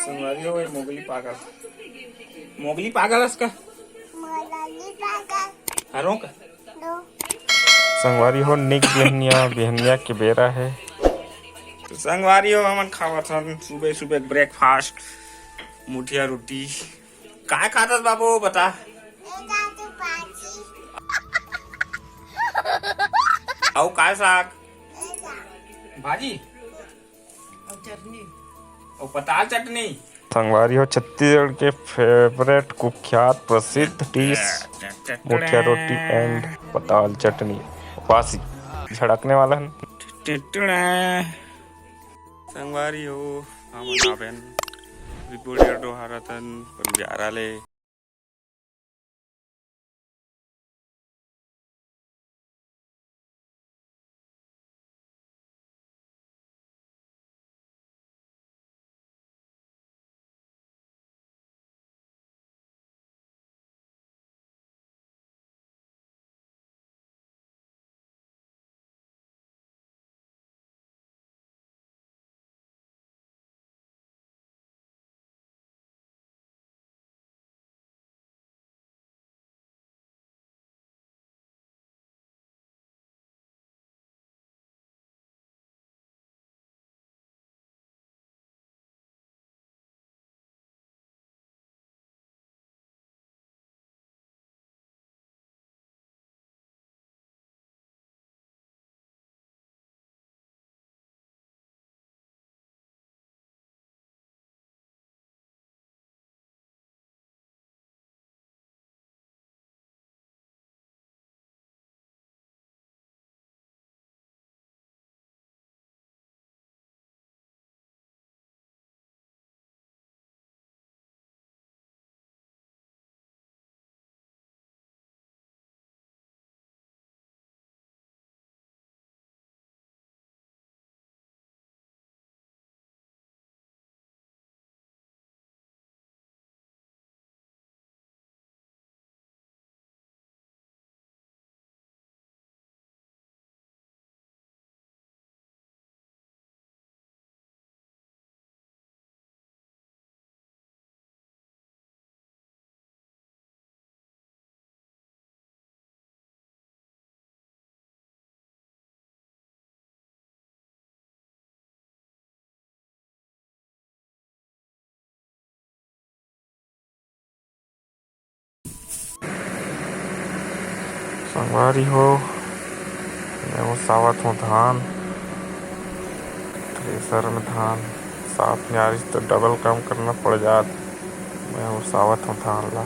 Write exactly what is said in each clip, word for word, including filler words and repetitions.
संगवारी हो, ये मोगली पागल। मोगली पागल हस का? मोगली पागल। हरों का? नो। संगवारी हो, निक बिहनिया, बिहनिया के बेरा हे। तो संगवारी हो, हमन खावत हन सुबह सुबह breakfast, मुठिया रोटी। काय खात हस बाबू, बता? अउ काय साग? भाजी? अउ चटनी। अउ पताल चटनी। संगवारी हो, छत्तीसगढ़ के favourite कुख्यात प्रसिद्ध dish मुठिया रोटी and पताल चटनी। बासी झड़कने वाला है। संगवारी हो, हमन आबेन रिपोर्टर डोहारतन पंजारा ले। संगवारी हो, मैं ओसावत हूँ धान, थ्रेसर में धान साफ नइ आइस तो डबल काम करना पड़ जात। मैं ओसावत हूँ धान ला।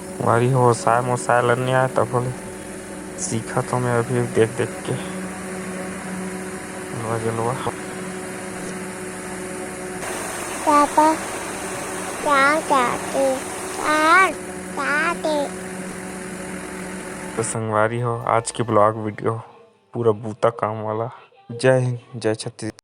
संगवारी हो, ओसाए मोसाए ल नइ आए, तभो ले सीखत हूँ मैं अभी देख देख के। वाह जलवा। पापा, का काटे? का काटे? तो संगवारी हो, आज के vlog video पूरा बूता काम वाला। जय हिंद, जय छत्तीसगढ़।